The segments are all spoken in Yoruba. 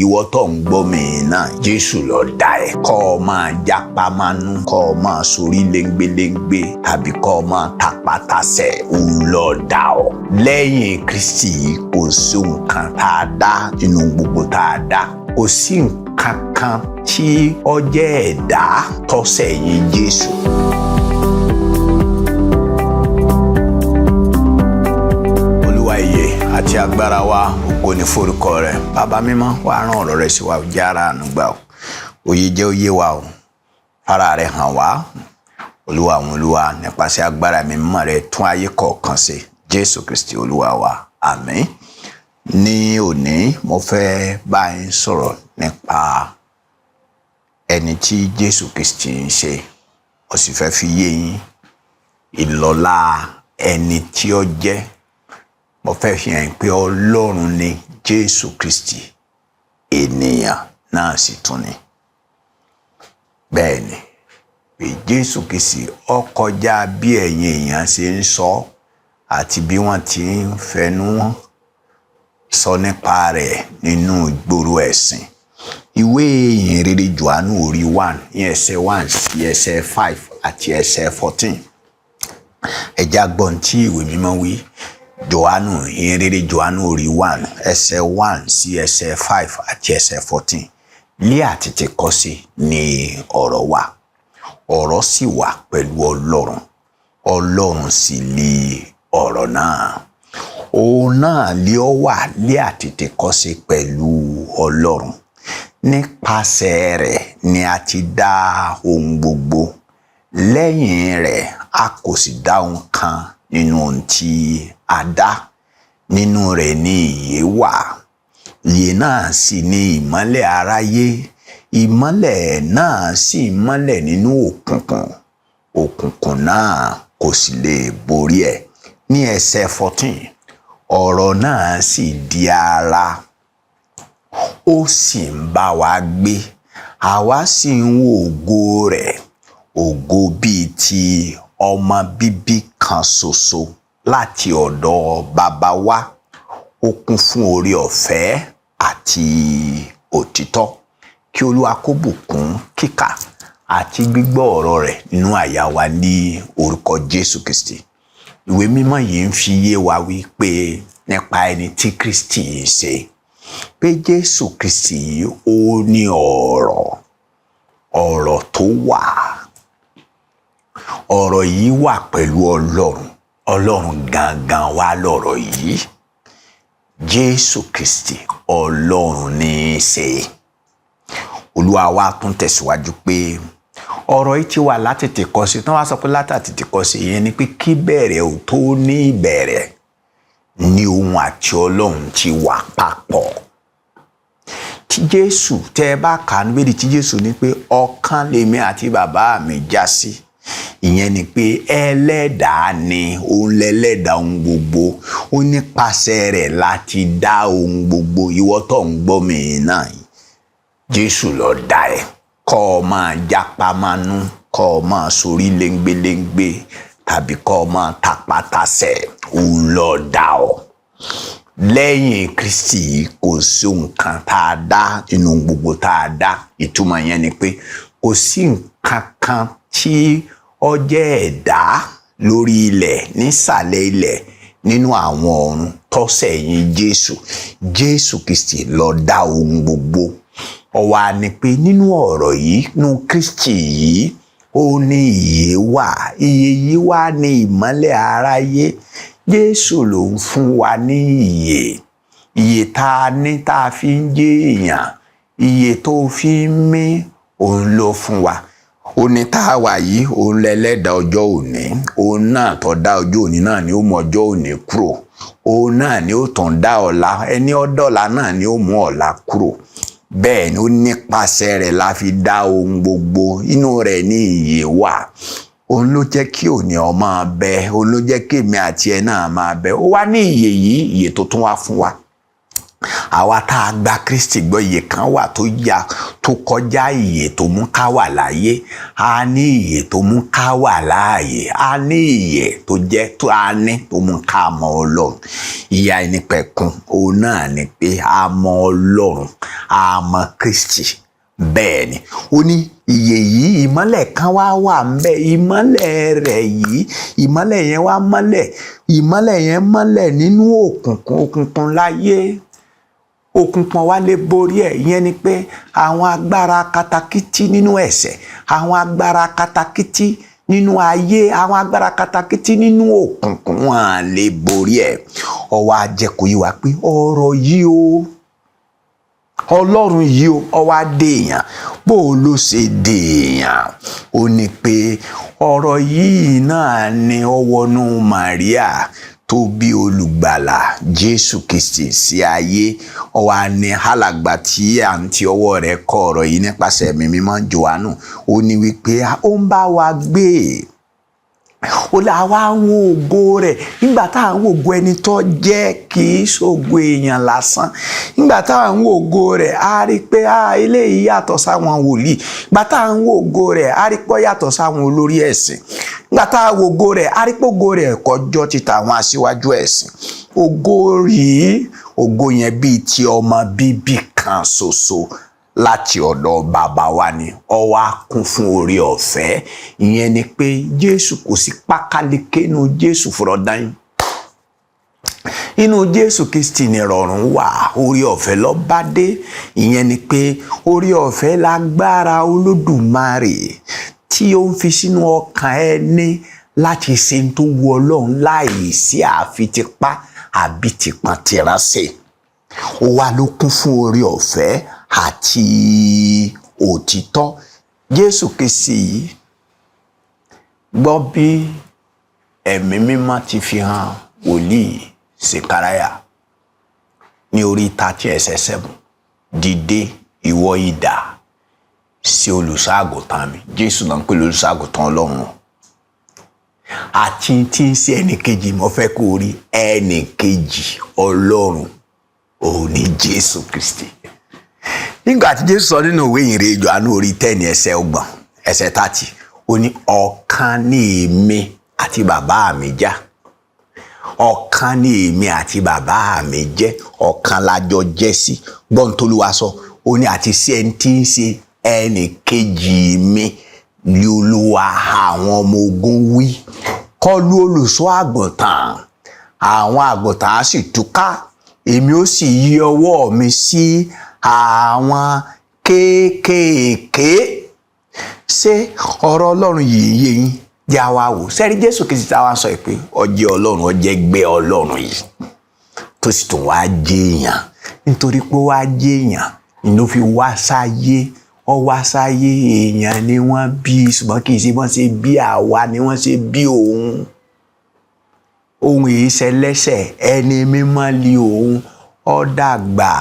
Ìwọ tó ń gbọ́ mi náà, Jésù ló dá ẹ. Kọ́ ọ máa jápá mánú, kọ́ ọ máa sorí léńgbéléńgbé tàbí kọ́ ọ máa tapátasẹ̀, òun ló dá ọ. Lẹ́yìn Kristi kò sí nǹkan tá a dá nínú gbogbo tá a dá. Kò sí nǹkan kan tí ó jẹ́ ẹ̀dá tó ṣẹ̀yìn Jésù. Olúwa ìyè àti agbára wa, ògo ni forúkọ rẹ̀. Bàbá mímọ́, wàá rán ọ̀rọ̀ rẹ̀ sí wa, jẹ́ ara àánú gbà o. Òye jẹ́ òye wa o. Fara rẹ̀ hàn wá. Olúwa àwọn olúwa, nípasẹ̀ agbára mímọ́ rẹ̀ tún ayé kọ̀ọ̀kan ṣe. Jésù Kristi Olúwa wa. Àmín. Ní òní, mo fẹ́ bá yín sọ̀rọ̀ nípa ẹni tí Jésù Kristi ń ṣe. Mo sì fẹ́ fi yé yín ìlọ́lá ẹni tí ó jẹ́. Mo fẹ́ fi hàn pé Ọlọ́run ni Jésù Kristi, ènìyàn náà sì tún ni. Bẹ́ẹ̀ ni, pé Jésù Kristi ó kọjá bí ẹ̀yin èèyàn ṣe ń sọ àti bí wọ́n ti ń fẹnu sọ nípa rẹ̀ nínú ìgboro ẹ̀sìn. Ìwé ìhìnrere Jòhánù orí 1 ní ẹsẹ̀ 1 sí ẹsẹ̀ 5 àti ẹsẹ̀ 14. Ẹ já gbọ́n tí ìwé mímọ́ wí. Jòhánù, ìhìnrere Jòhánù orí 1 ẹsẹ̀ 1 sí ẹsẹ̀ 5 àti ẹsẹ̀ 14. Ní àtètèkọ́ṣe ni ọ̀rọ̀ wà. Ọ̀rọ̀ sì wà pẹ̀lú Ọlọ́run. Ọlọ́run sì li ọ̀rọ̀ náà. Òun náà lé ọ wà ní àtètèkọ́ṣe pẹ̀lú Ọlọ́run. Nípasẹ̀ rẹ̀ ni a ti dá ohun gbogbo. Lẹ́yìn rẹ̀ a kò sì dá ohun kan nínú ohun tí a dá. Nínú rẹ̀ ni ìyè wà. Ìyè náà sì ni ìmọ́lẹ̀ aráyé. Ìmọ́lẹ̀ náà sì ń mọ́lẹ̀ nínú òkùnkùn. Òkùnkùn náà kò sì lè borí ẹ̀. Ní ẹsẹ̀ 14, ọ̀rọ̀ náà sì di ara, ó sì ń bá wa gbé. Àwa sì ń wo ògo rẹ̀, ògo bíi ti ọmọ bíbí kan ṣoṣo láti ọ̀dọ̀ bàbá wa. Ó kún fún oore ọ̀fẹ́ àti òtítọ́. Kí Olúwa kó bùkún kíkà àti gbígbọ́ ọ̀rọ̀ rẹ̀ nínú àyà wa ní orúkọ Jésù Kristi. Ìwé mímọ́ yìí ń fi yé wa wípé nípa ẹni tí Kristi ń ṣe, pé Jésù Kristi yìí ó ní ọ̀rọ̀, ọ̀rọ̀ tó wà. Ọ̀rọ̀ yìí wà pẹ̀lú Ọlọ́run. Ọlọ́run gangan wá lọ̀rọ̀ yìí. Jésù Kristi Ọlọ́run ní í ṣe. Olúwa wa tún tẹ̀síwájú pé ọ̀rọ̀ yìí ti wà látètèkọ́ṣe. Tí wọ́n bá sọ pé látètèkọ́ṣe, ìyẹn ni pé kí bẹ̀rẹ̀ ò tó ní ìbẹ̀rẹ̀ ni òun àti Ọlọ́run ti wà papọ̀. Tí Jésù tẹ́ ẹ bá kà á níbẹ̀ tí Jésù ní pé ọ̀kan lèmi àti bàbá mi já sí. Ìyẹn ni pé ẹlẹ́dàá ni, òun lẹ́lẹ́dàá ohun gbogbo. Ó nípasẹ̀ rẹ̀ láti dá ohun gbogbo. Ìwọ tó ń gbọ́ mi náà, Jésù ló dá ẹ. Kọ́ ọ máa jápá mánú, kọ́ ọ máa sorí léńgbéléńgbé tàbí kọ́ ọ máa tapátasẹ̀, òun ló dá ọ. Lẹ́yìn Kristi kò sí nǹkan tá a dá nínú gbogbo tá a dá. Ìtumọ̀ yẹn ni pé kò sí nǹkan kan tí ó jẹ́ ẹ̀dá lórí ilẹ̀, nísàlẹ̀ ilẹ̀, nínú àwọn ọ̀run tó ṣẹ̀yìn Jésù. Jésù Kristi ló dá ohun gbogbo. Ó wá ní pé nínú ọ̀rọ̀ yìí, nínú Kristi yìí, ó ní ìyè wà. Ìyè yìí wà ní ìmọ́lẹ̀ aráyé. Jésù ló ń fún wa ní ìyè. Ìyè tá a ní tá a fi ń jẹ́ èèyàn, ìyè tó fi ń mí, òun ló fún wa. Òní tá a wà yìí, òun lẹ́lẹ́dàá ọjọ́ òní. Òun náà tó dá ọjọ́ òní náà ni ó mú ọjọ́ òní kúrò. Òun náà ni ó tún dá ọ̀la. Ẹni ọdọ́la náà ni ó mú ọ̀la kúrò. Bẹ́ẹ̀ ni ó nípasẹ̀ rẹ̀ la fi dá ohun gbogbo. Inú rẹ̀ ní ìyè wà. Òun ló jẹ́ kí òní ọ máa bẹ. Òun ló jẹ́ kí èmi àti ẹ náà máa bẹ. Ó wá ní ìyè yìí, ìyè tó tún wá fún wa. Àwa tá a gba Kristi gbọ́, ìyè kan wà tó ya tó kọjá ìyè tó mú ká wà láyé. A ní ìyè tó mú ká wà láàyè. A ní ìyè tó jẹ́ tó a ní tó mú ká mọ Ọlọ́run. Ìyè àìnípẹ̀kun òun náà ni pé a mọ Ọlọ́run, a mọ Kristi. Bẹ́ẹ̀ ni ó ní ìyè yìí, ìmọ́lẹ̀ kan wá wà ńbẹ̀. Ìmọ́lẹ̀ rẹ̀ yìí, ìmọ́lẹ̀ yẹn wá mọ́lẹ̀, ìmọ́lẹ̀ yẹn mọ́lẹ̀ nínú òkùnkùn. Òkùnkùn láyé, òkùnkùn wa lè borí ẹ̀. Ìyẹn ni pé àwọn agbára katakítí nínú ẹ̀ṣẹ̀, àwọn agbára katakítí nínú ayé, àwọn agbára katakítí nínú òkùnkùn, wọn lè borí ẹ̀. Ó wá jẹ́ kó yé wa pé ọ̀rọ̀ yìí o, Ọlọ́run yìí o, ó wá dèèyàn. Bó o ló ṣe dèèyàn? Ó ní pé ọ̀rọ̀ yìí náà ni ó wọnú Màríà tó bí olùgbàlà Jésù Kristi sí ayé. Ó wá ní alàgbà tí à ń ti ọwọ́ rẹ̀ kọ ọ̀rọ̀ yìí nípasẹ̀ Ẹ̀mí Mímọ́, Jòhánù, ó ní wípé ó ń bá wa gbé, ó là wá ń wo ògo rẹ̀. Nígbà tá à ń wo ògo ẹni tó jẹ́, kì í ṣògo èèyàn lásán. Nígbà tá à ń wo ògo rẹ̀, a rí i pé eléyìí yàtọ̀ sáwọn wòlíì. Nígbà tá à ń wo ògo rẹ̀, a rí i pé ó yàtọ̀ sáwọn olórí ẹ̀sìn. Nígbà tá à wo ògo rẹ̀, a rí i pé ògo rẹ̀ kọjọ́ ti tàwọn aṣíwájú ẹ̀sìn. Ògo yìí, ògo yẹn bíi ti ọmọ bíbí kan ṣoṣo láti ọ̀dọ̀ bàbá wa ni. Ó wá kún fún oore ọ̀fẹ́. Ìyẹn ni pé Jésù, kò sí pákáleke inú Jésù fúnra dání. Inú Jésù Kristi ni ìrọ̀rùn wà, oore ọ̀fẹ́ ló bá dé. Ìyẹn ni pé oore ọ̀fẹ́ lágbára Olódùmarè tí ó ń fi sínú ọkàn ẹni láti ṣe tó wu Ọlọ́run láì sí àfitipá àbí tìpọ̀ntìránṣẹ́. Ó wá ló kún fún oore ọ̀fẹ́ àti òtítọ́. Jésù Kristi yìí, gbọ́ bí Ẹ̀mí Mímọ́ ti fi hàn wòlíì Sekaraya ní orí 30 ẹsẹ̀ 7: "Dìde, ìwọ idà, sí olùṣọ́-àgùntàn mi." Jésù náà ń pè lólùṣọ́-àgùntàn Ọlọ́run àti tí ń ṣe ẹnìkejì. Mo fẹ́ kó rí ẹnìkejì Ọlọ́run, òun ni Jésù Kristi. Nígbà tí Jésù sọ nínú ìwé ìhìnrere Jòhánù orí 10 ẹsẹ̀ 30, ẹsẹ̀ 30, ó ní, "Ọ̀kan ní èmi àti bàbá mi já, ọ̀kan ní èmi àti bàbá mi jẹ́, ọ̀kan lájọ jẹ́ sí." Gbọ́n tólúwa sọ, ó ní àti sí ẹni tí ń ṣe ẹnì kejì mi ní Olúwa àwọn ọmọ ogun wí. Kọlu olùṣọ́ àgùntàn, àwọn àgùntàn á sì túká. Èmi ó sì yí ọwọ́ mi sí àwọn kéékèèké. Ṣé ọ̀rọ̀ Ọlọ́run yìí yé yín? Jẹ́ àwa wò sẹ́rí Jésù Kristi táwa sọ pé ó jẹ́ Ọlọ́run, ó jẹ́ gbé Ọlọ́run yìí tó sì tún wá jẹ́ èèyàn. Nítorí pé wá jẹ́ èèyàn ni ló fi wá sáyé. Ó wá sáyé, èèyàn ni wọ́n bí, ṣùgbọ́n kì í ṣe wọ́n ṣe bí àwa ni wọ́n ṣe bí òun. Òun èyí ṣẹlẹ́ṣẹ̀, ẹni mímọ́ li òun. Ó dàgbà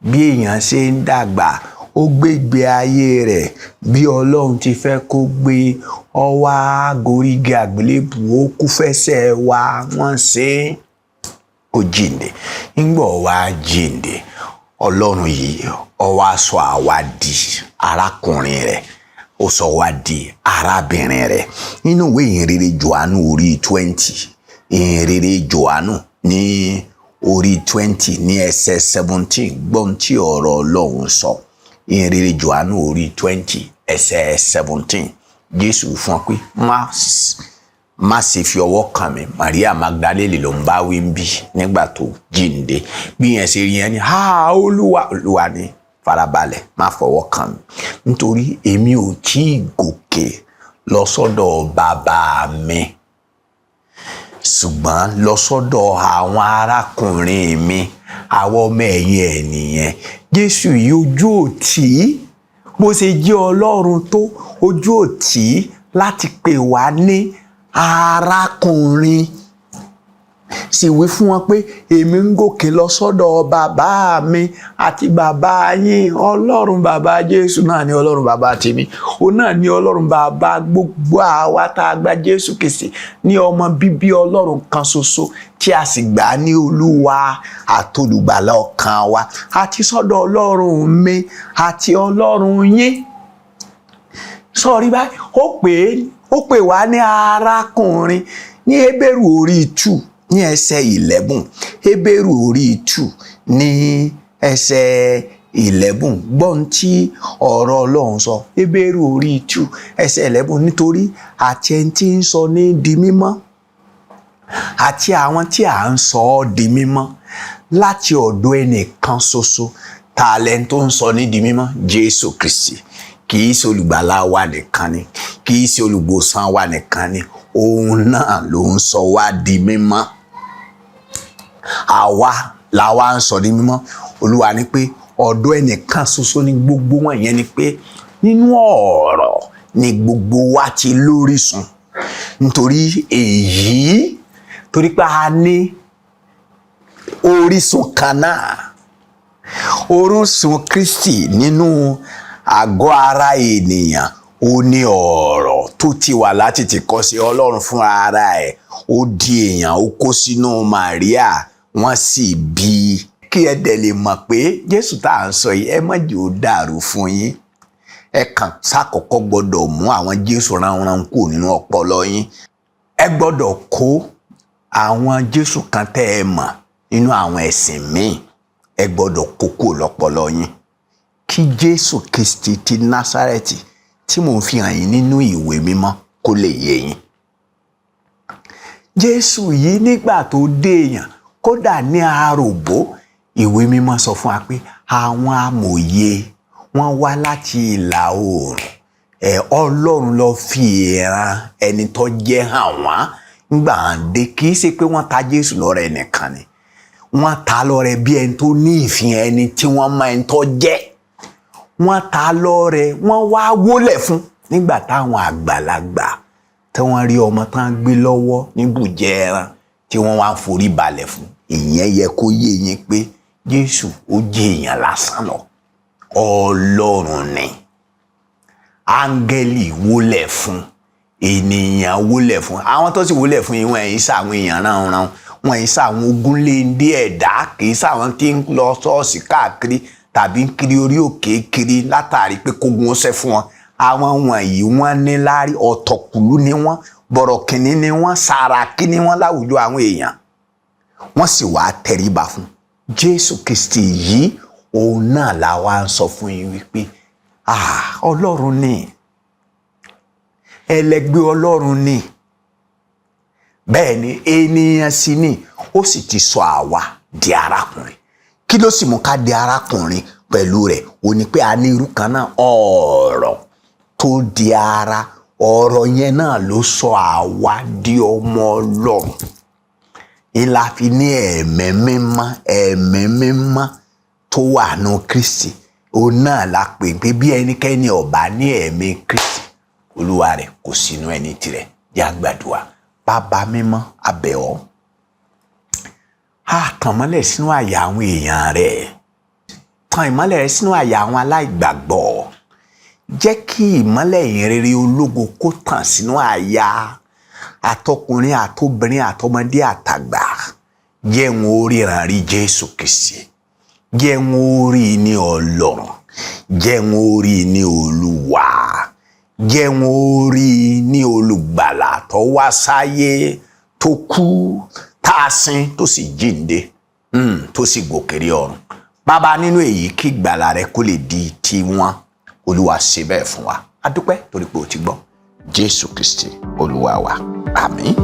bí èèyàn ṣe ń dàgbà, ó gbégbé ayé rẹ̀ bí Ọlọ́run ti fẹ́ kó gbé. Ọ wá gorígi àgbélébù, ó kú fẹ́ṣẹ̀ wa, wọ́n ṣe é, ó jíǹde. Ńgbọ̀ wá jíǹde, Ọlọ́run yìí ó wá sọ àwa di arákùnrin rẹ̀, ó sọ wá di arábìnrin rẹ̀. Nínú ìwé ìhìnrere Jòhánù orí 20, ìhìnrere Jòhánù ní orí 20 ní ẹsẹ̀ 17, gbọ́n tí ọ̀rọ̀ Ọlọ́run sọ. Ìhìnrere Jòhánù orí 20 ẹsẹ̀ 17, Jésù fún ọ pé má ṣe fi ọwọ́ kàn mí. Maria Magdalene ló ń bá wí ń bí nígbà tó jíǹde. Bí yẹn ṣe rí yẹn ni, "Ha, Olúwa!" Olúwa ni, "Farabalẹ̀, má fọwọ́ kàn mí, nítorí èmi ò tí ì gòkè lọ sọ́dọ̀ bàbá mi, ṣùgbọ́n lọ sọ́dọ̀ àwọn arákùnrin mi." Àwọn ọmọ ẹ̀yìn ẹ̀ nìyẹn. Jésù yìí, ojú òtí bó ṣe jẹ́ Ọlọ́run tó, ojú òtí láti pè wá ní arákùnrin. Sì wí fún wọn pé èmi ń gòkè lọ sọ́dọ̀ bàbá mi àti bàbá yín. Ọlọ́run bàbá Jésù náà ni Ọlọ́run bàbá tèmi, òun náà ni Ọlọ́run bàbá gbogbo àwa tá a gba Jésù Kristi ní ọmọ bíbí Ọlọ́run kan ṣoṣo, tí a sì gbà ní Olúwa àtolùgbàlà ọkàn wa, àti sọ́dọ̀ Ọlọ́run mi àti Ọlọ́run yín. Sọ̀rí báyìí, ó pè wá ní arákùnrin ní Hébérù orí 2 ní ẹsẹ̀ 11. Hébérù orí 2 ní ẹsẹ̀ 11, gbọ́n tí ọ̀rọ̀ Ọlọ́run sọ. Hébérù orí 2 ẹsẹ̀ 11: nítorí àti ẹni tí ń sọ ní di mímọ́ àti àwọn tí à ń sọ ọ́ di mímọ́, láti ọ̀dọ̀ ẹnìkan ṣoṣo. Ta lẹni tó ń sọ ní di mímọ́? Jésù Kristi. Kì í ṣe olùgbàlà wa nìkan ni, kì í ṣe olùgbòsàn wa nìkan ni, òun náà ló ń sọ wá di mímọ́. Àwa làwa ń sọ di mímọ́. Olúwa ní pé ọ̀dọ̀ ẹnìkan ṣoṣo ní gbogbo wọn. Yẹn ni pé nínú ọ̀rọ̀ ni gbogbo wa ti lórísun. Nítorí èyí, torí pé a ní orísun kan náà, orísun Kristi nínú àgọ́ ara ènìyàn, ó ní ọ̀rọ̀ tó ti wà láti ti kọ́ sí Ọlọ́run fúnra ara ẹ̀. Ó di èèyàn, ó kó sínú Màríà, wọ́n sì bí i. Kí ẹ dẹ̀ lè mọ̀ pé Jésù tá à ń sọ yìí, ẹ má jẹ́ ó dàrú fún yín. Ẹ kàn sákọ̀ọ́kọ́ gbọ́dọ̀ mú àwọn Jésù ránran kù nínú ọpọlọ yín. Ẹ gbọ́dọ̀ kó àwọn Jésù kan tẹ́ ẹ mọ̀ nínú àwọn ẹ̀sìn míì, ẹ gbọ́dọ̀ kó kúrò lọ́pọlọ yín, kí Jésù Kristi ti Násárẹ́tì tí mò ń fi hàn yín nínú ìwé mímọ́ kó lè yé yín. Jésù yìí, nígbà tó dé èèyàn, kódà ní àròbó, ìwé mímọ́ sọ fún wa pé àwọn amòye wọ́n wá láti ìlà oòrùn. Ẹ Ọlọ́run lọ fi ìran ẹni tó jẹ́ hàn wọ́n. Nígbà dé, kì í ṣe pé wọ́n ta Jésù lọ́rẹ nìkan ni, wọ́n ta lọ́rẹ bí ẹni tó ní ìfihàn ẹni tí wọ́n mọ ẹni tó jẹ́. Wọ́n ta lọ́rẹ, wọ́n wá wólẹ̀ fún. Nígbà táwọn àgbàlagbà tí wọ́n rí ọmọ tán gbé lọ́wọ́ níbùjẹ́ ẹran tí wọ́n wá ń forí balẹ̀ fún, ìyẹn yẹ kó yé yín pé Jésù ó jẹ́ èèyàn lásán lọ, Ọlọ́run ni. Áńgẹ́lì wólẹ̀ fún, ènìyàn wólẹ̀ fún. Àwọn tó sì wólẹ̀ fún yín, wọ́n yìí sàwọn èèyàn ránran, wọ́n yìí sàwọn ogúnléndé ẹ̀dá, kì í sàwọn tí ń lọ ṣọ́ọ̀ṣì káàkiri tàbí ń kiri orí òkè kiri látàrí pé kógun ó ṣẹ́ fún wọn. Àwọn wọ̀nyí, wọ́n ní láárí, ọ̀tọ̀kùlú ni wọ́n, bọ̀rọ̀kìnní ni wọ́n, sàràkí ni wọ́n láwùjọ àwọn èèyàn. Wọ́n sì wá tẹríba fún Jésù Kristi yìí. Òun náà la wá ń sọ fún yín wípé Ọlọ́run ni, ẹlẹgbẹ́ Ọlọ́run ni, bẹ́ẹ̀ ni ènìyàn sì ni. Ó sì ti sọ àwa di arákùnrin. Kí ló sì mú ká di arákùnrin pẹ̀lú rẹ̀? Ó ní pé a ní irú kan náà, ọ̀rọ̀ tó di ara. Ọ̀rọ̀ yẹn náà ló sọ àwa di ọmọ Ọlọ́run. Ńlá fi ní ẹ̀mí mímọ́. Ẹ̀mí mímọ́ tó wà nù Kristi, òun náà la pè pé bí ẹnikẹ́ni ò bá ní ẹ̀mí Kristi Olúwa rẹ̀, kò sínú ẹni tirẹ̀. Jẹ́ a gbàdúrà. Bàbá mímọ́, a bẹ̀ ọ́, á tàn mọ́lẹ̀ sínú àyà àwọn èèyàn rẹ̀, tan ìmọ́lẹ̀ rẹ̀ sínú àyà àwọn aláìgbàgbọ́. Jẹ́ kí ìmọ́lẹ̀ ìhìnrere ológo kó tàn sínú àyà àtọkùnrin, àtobìnrin, àtọmọdé, àtàgbà. Jẹ́ wọn ó ríran rí Jésù Kristi, jẹ́ wọn ó rí ní Ọlọ́run, jẹ́ wọn ó rí ní Olúwa, jẹ́ wọn ó rí ní olùgbàlà tó wá sáyé, tó kú, tá a sin, tó sì jíǹde, tó sì gòkèrè ọ̀run. Bàbá, nínú èyí, kí ìgbàlà rẹ kó lè di tiwọn. Olúwa, ṣe bẹ́ẹ̀ fún wa. A dúpẹ́ torí pé o ti gbọ́. Jésù Kristi Olúwa wa, àmín.